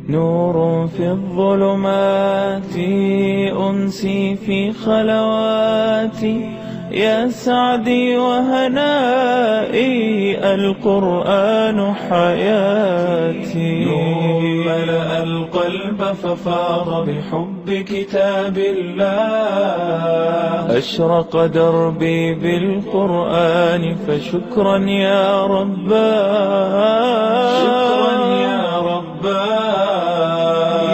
Nurun fiz-zulumati unsi fi halawati Ya sa'di we hanai El-Kur'anu hayati Nur mela'el kalbe fefâda bi hubbi kitabillah Eşraka derbi bil-Kur'ani Feşükran ya Rabbâ Şükran ya Rabbâ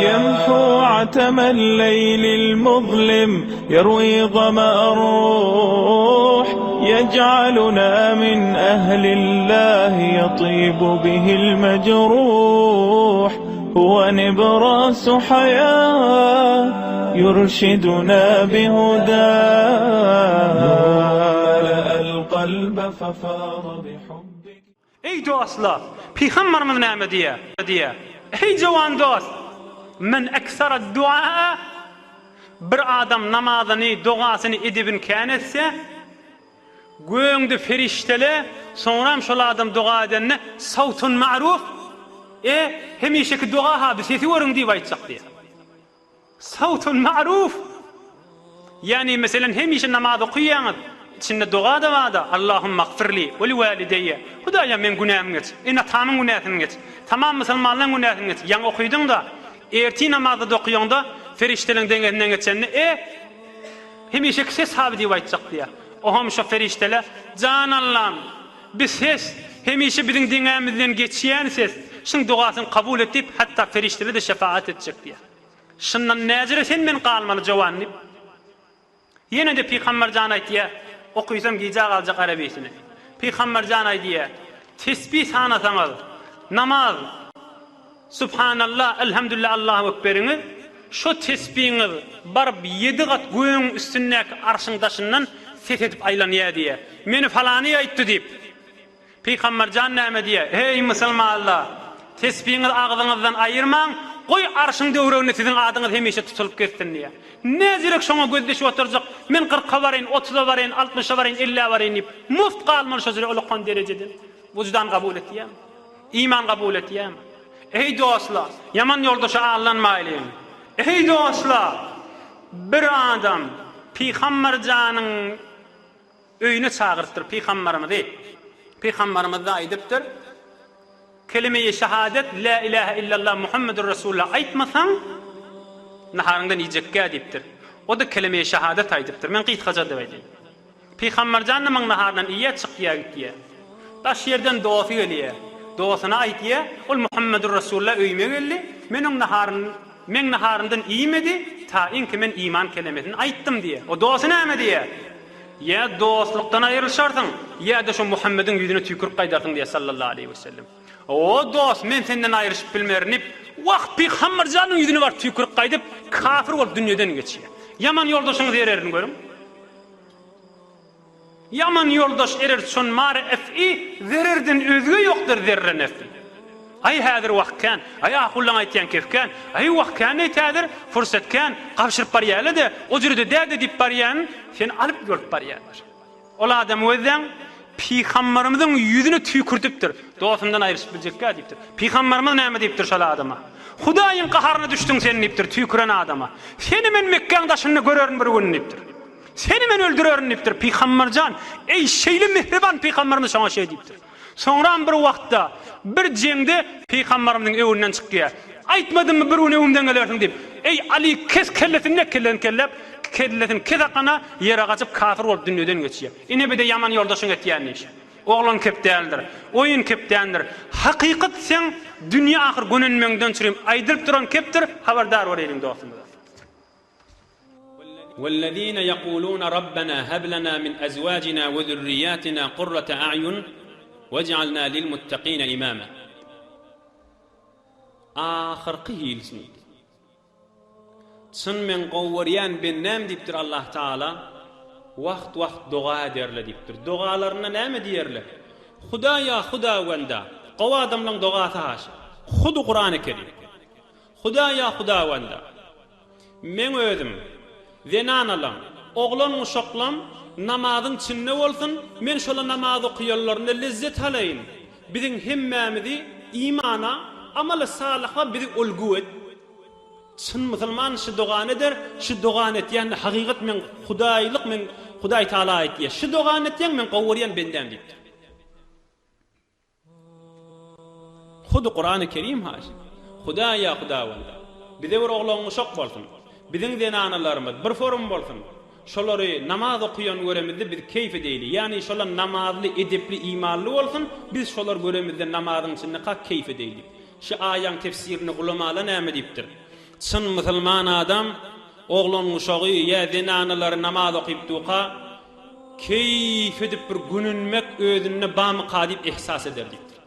Yemhu atemel-leylil muzlim Yerwi zama'er-ruh Yec'aluna min ehlillahi Yatibu bihil mecruh Huve nibrasu haýah Yurşiduna bihudâh Mela'el kalbe fefâda bihubbik. Eý dostlar! Pygambarymyz näme diýýär? Diýýär. Eý jowan dost! Men eksera-duaa, Bir adam namazyny, dogasyny, edebini kän etse, göňde perişdele, soňram şol adam doga edende, sawtun ma'ruf, E, hemişeki doga-ha, bir sesi görüň diýip aýtjak diýýär. Sawtun ma'ruf! Ýagny, meselem, hemişe namaz okaýaňyz, içinde doga-da bar-da, Allahumagfirli we li walideýe, Hudaýa meň günämi geç, ene-atamyň günäsini geç, tamam musulmanlaryň günäsini geç, ýaňy okydyň-da, ertir namazda-da okaýaňda, perişdeleň deňesinden geçende, E, hemişeki ses haby diýip aýtjak diýýär. Oňam şo perişdeler, Jan Allam, bi ses, hemişe biziň deňämizden geçýän ses, şuň dogasyny kabul et diýip, hatda perişdeler-de şefagat etjek diýýär. Şundan näjere sen men galmaly jowan diýip. Ýene-de Pygamber jan aýtýa, okysam gijä galjak arebisini. Pygamber jan aýdýa, tesbi sanasaňyz, namaz, Subhanallah, Elhamdülillah, Allahu Ekberiňiz, şo tesbiňiz baryp ýedi gat gögüň üstündäki arşyň daşyndan ses edip aýlanýa diýýä. Meni falany aýtdy diýip. Pygamber jan näme diýýär? Eý, musulmanlar! Tesbiňizi agzyňyzdan aýyrmaň, goý arşyň döwreginde siziň adyňyz hemişe tutulyp gezsin diýýär. Näzirek şoňa gözleşip oturjak, men kyrka baraýyn, otuza baraýyn, altmyşa baraýyn, ellä baraýyn diýip, muft galmaly şo jüre ullakan derejeden. Wyždan kabul etýärmi? Iman kabul etýärmi? Eý, dostlar! Ýaman ýoldaşa aldanmaýlyň! Eý, dostlar! Bir adam Pygamber janyň Öýüne çagyrypdyr Pygambarymyzy. Pygambarymyz-da aýdypdyr, Kelime-i şehadet, Lä ilähe illallah Muhammedur Resulullah aýtmasaň, naharyňdan iýjekgä diýipdir. O-da kelime-i şehadet aýdypdyr. Men gysgaça edip aýdaýyn. Pygambarjan-da muň naharyndan iýýär, çykýar gitýär. Daş ýerden dosty gelýär. Dostuna aýdýar, Ol Muhammedur Resulullah öýüme geldi, men oň naharyny Meň naharymdan iýmedi, tainki men iman kelemesini aýtdym diýýär. O dosty näme diýýär? Ýa dostlukdan aýrylyşarsyň, ýa-da şo Muhammediň ýüzüne tüýkürip gaýdarsyň diýýär sallallahu aleýhi wesellem. O dost, men senden aýryşyp bilmerin diýip, wah, pygamber janyň ýüzüne baryp tüýkürip gaýdyp, kafir bolup dünýeden geçýär. Ýaman ýoldaşyň zererini görüň. Ýaman ýoldaş erer çon mary fi, Zererden özge ýokdur zerre nefi. Aý häzir wagt kän, aý ahullaň aýtýan kef kän, aý wagt kän-eý täzir, fursat kän, gabşyryp barýaly-da, o jürede däde diýip barýan, seni alyp ýolup barýarlar. Ol adam gözläň, Pygambarymyzyň ýüzüne tüýkürdipdir, Dostumdan aýryşyp biljekkä diýipdir. Pygambarymyz näme diýipdir şol adama? Hudaýyň gaharyna düşdüň sen diýipdir tüýküren adama. Seni men Mekgäň daşynda görerin bir gün diýipdir. Seni men öldürerin diýipdir. Pygamber jan, eý, şeýle mähriban pygamberimiz şoňa şeý diýipdir. Soňram bir wagtda, bir jeňde pygamberimiziň öňünden çykýar. Aýtmadymmy bir gün öňümden gelersiň diýip. Eý, Aly, kes kellesini diýip, kellesini kelläp, kellesini kes akana, ýere gaçyp kafir bolup dünýeden geçýär. Ine bir-de ýaman ýoldaşyň etýän işi. Oglan kep däldir. Oýun kep dändir. Hakykat seň dünýe ahyr gönenmeňden çürim aýdylyp duran kepdir, habardar bol eliň dostumyza. Wellezine ýekulune Rabbena heb lena min ezwajina we zürriýatina kurrate a'ýun wej'alna lil muttakine imama. Ahyrky hilisini. Çyn meň gowy görýän bendäm diýipdir Allah Taala wagt wagt doga ederler diýipdir. Dogalarynda näme diýerler? Hudaýa Hudawenda. Gowy adamlaň dogasy haşa. Hudy Kurany Kerim. Hudaýa Hudawenda. Meň özüm, zenanalam, oglan-uşaklam namazyň çinde bolsun, men şola namaz okaýanlarynda lezzet alaýyn. Biziň hemmämizi imana. Amaly salyha bizi ulgu et. Çyn musulman şu dogany eder, şu dogany etýän hakykat meň Hudaýlyk meň Hudaý Taala aýtýar. Şu dogany etýäň meň gowy görýän bendäm diýipdir. Hudy Kurany Kerim haş. Hudaý ýa Hudawanda. Bize bir oglan uşak bolsun. Biziň zenanalarymyz bir forum bolsun. Şolary namaz okaýan göremizde biz keýf edeýli. Ýagny şolar namazly, edepli, imanly bolsun, biz şolar göremizde namazyň içinde kak keýf edeýli. Şu aýaň tefsirinde ulamalar näme diýipdir? Çyn musulman adam oglan uşagy ýa zenanalary namaz okyp duka keýf edip bir gününmek özünde bamyka diýip ehsas eder diýipdir.